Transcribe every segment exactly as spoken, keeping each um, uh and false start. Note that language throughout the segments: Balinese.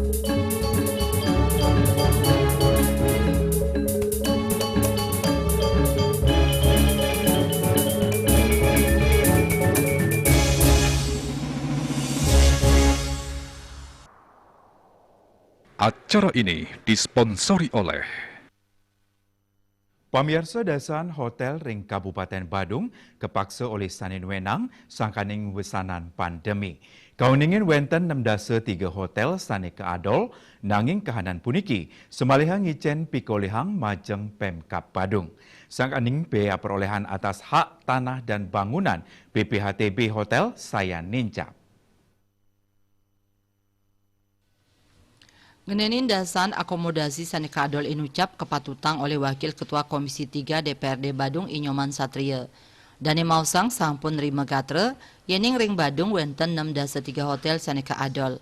Acara ini disponsori oleh Pamiarsa, dasan hotel ring Kabupaten Badung kapaksa olih sane wenang sangkaning wesanan pandemi. Kauningin wenten nem dasa tiga hotel sane kaadol, nanging kahanan puniki samaliha ngicen pikolihang majeng Pemkab Badung. Sangkaning bea perolehan atas hak tanah dan bangunan B P H T B hotel sayan nincap. Ngenenin dasan akomodasi sane kaadol inucap kapatutang olih Wakil Ketua Komisi tiga D P R D Badung, I Nyoman Satria. Dane maosang sampun nrima gatra, yening ring Badung wenten nem dasa tiga hotel sane kaadol.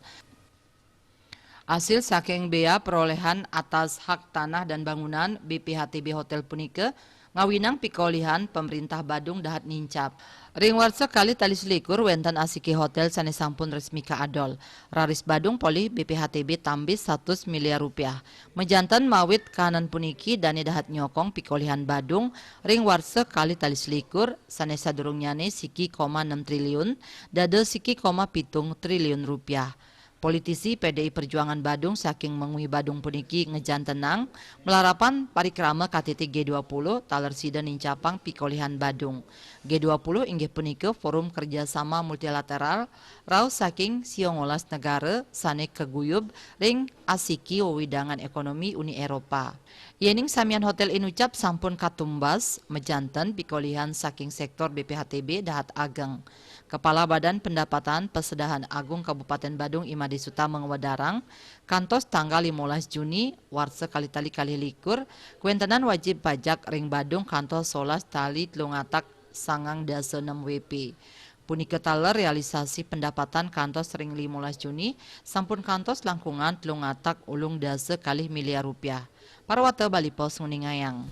Asil saking bea perolehan atas hak tanah dan bangunan B P H T B hotel punika ngawinang pikolihan pamrintah Badung dahat nincap. Ring warsa kalih tali selikur wenten asiki hotel sane sampun resmi kaadol. Raris Badung polih B P H T B tambis satus miliar rupiah. Majanten mawit kahanan puniki dane dahat nyokong pikolihan Badung ring warsa kalih tali selikur sane sadurungnyane siki koma enam triliun, dados siki koma pitung triliun rupiah. Politisi P D I Perjuangan Badung saking Mengwi Badung puniki ngejantenang malarapan parikrama K T T G dua puluh taler sida nincapang pikolihan Badung. G dua puluh inggih punika forum kerjasama multilateral rauh saking siongolas negara sane kaguyub ring asiki wewidangan ekonomi Uni Eropa. Yening samian hotel inucap sampun katumbas, majanten pikolihan saking sektor B P H T B dahat ageng. Kepala Badan Pendapatan Pasedahan Agung Kabupaten Badung, I Made Sutama, ngwedarang, kantos tanggal limolas Juni warsa kalih tali kalih likur, kawentenan wajib pajak ring Badung kantos solas tali telung atak sangang dasa nem W P. Punika taler realisasi pendapatan kantos ring limolas Juni sampun kantos langkungan telung atak ulung dasa kalih miliar rupiah. Parwata Bali Post nguningayang.